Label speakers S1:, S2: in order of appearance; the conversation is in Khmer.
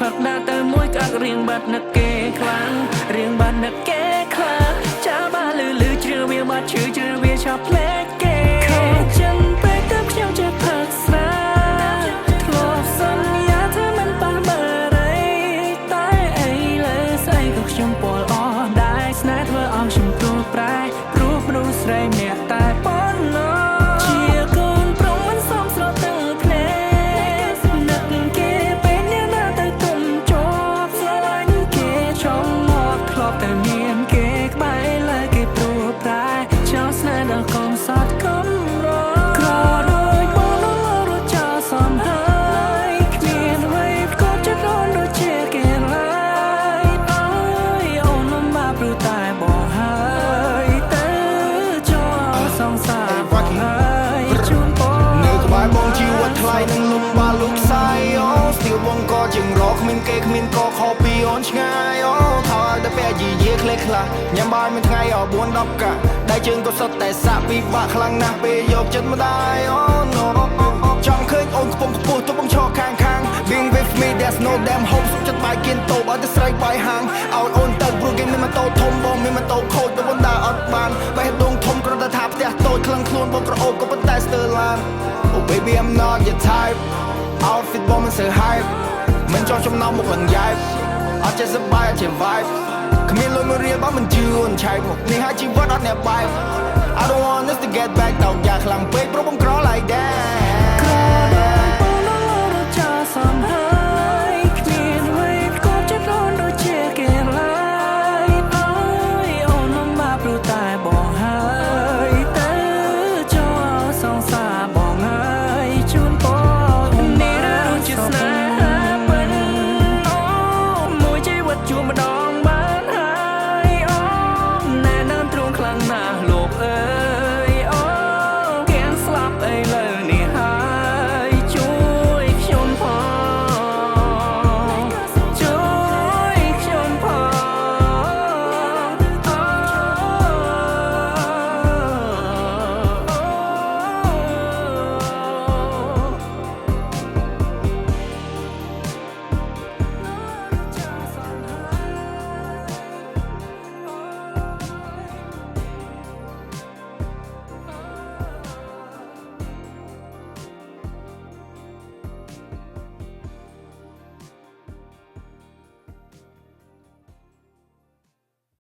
S1: ផឹកដាក់ទៅមួយក្អឹករៀងបាត់នឹកគេខ្លាំងរៀងបាត់នឹកគេខ្លាំងចាបាលឺលឺជ្រឿវាបាត់ឈឺជ្រឿវាឆាប់ភ្លេចគេខកចិនពេកទៅខ្ញុំចេះផឹកស្រាធ្លាប់សន្យាថាមិនប៉ះបារីតែអីលើស្អីក៏ខ្ញុំពលអស់ដែរស្នេហ៍ធ្វើឲ្យខ្ញុំទូប្រែព្រោះមនុស្សស្រីម្នាក់តែប៉ុណ្ណោះជាកូនប្រុសមិនសមស្រទាំងភ្នែកនឹកគេពេលអ្នកណាទៅទុំជាប់ស្រឡាញ់គេចង់មកធ្លាប់តែមានគេក្បែរលើគេព្រួប្រែចោលស្នេហ៍ដល់កំសត់កំរក្រដូចបងនោះរត់ចោលសំហើយគ្មានអ្វីផ្គប់ចិត្តអូនដូចជាគេឡើយអើយអូនលំបាកព្រោះតែបងហើយទៅចោលសង្សារបងហើយជូនបង
S2: នៅក្បែរបងជីវិតថ្លៃនឹងលំបាកលោកខ្សែអូស្ទៀវបងក៏ជាងរកគ្មានគេគ្មានកខពីអូនឆ្ងាយអូថោឲ្យតែពាក់យីយាខ្លេះខ្លះញ៉ាំបាយមួយថ្ងៃអស់4 10កាក់ដៃជើងក៏សុទ្ធតែសាក់ពិបាកខ្លាំងណាស់ពេលយកចិត្តម្ដាយអូ no ចង់ឃើញអូនខ្ពង់ខ្ពស់ទោះបងឈរខាងខាង Being with me, there's no damn hope សុខចិត្តបាយគៀនតូបឲ្យតែស្រីបាយហាងឲ្យអូនទៅព្រោះគេមានម៉ូតូធំបងមានម៉ូតូខូចទៅបណ្ដាអត់បានបេះដូងធំគ្រាន់តែថាផ្ទះតូចក្លឹងខ្លួនបងក្រអូបក៏ប៉ុន្តែស្ទើរឡាន Oh baby, I'm not your type. Outfit បងមិនសូវ hype មិនចង់ចំណោមមុខឡើងយ៉ែបអត់ចេះសប្បាយអត់ចេះ vibe គ្មានលុយមួយរៀលបងមិនជឿអូនឆែកមកនេះហើយជីវិតអត់អ្នកបែប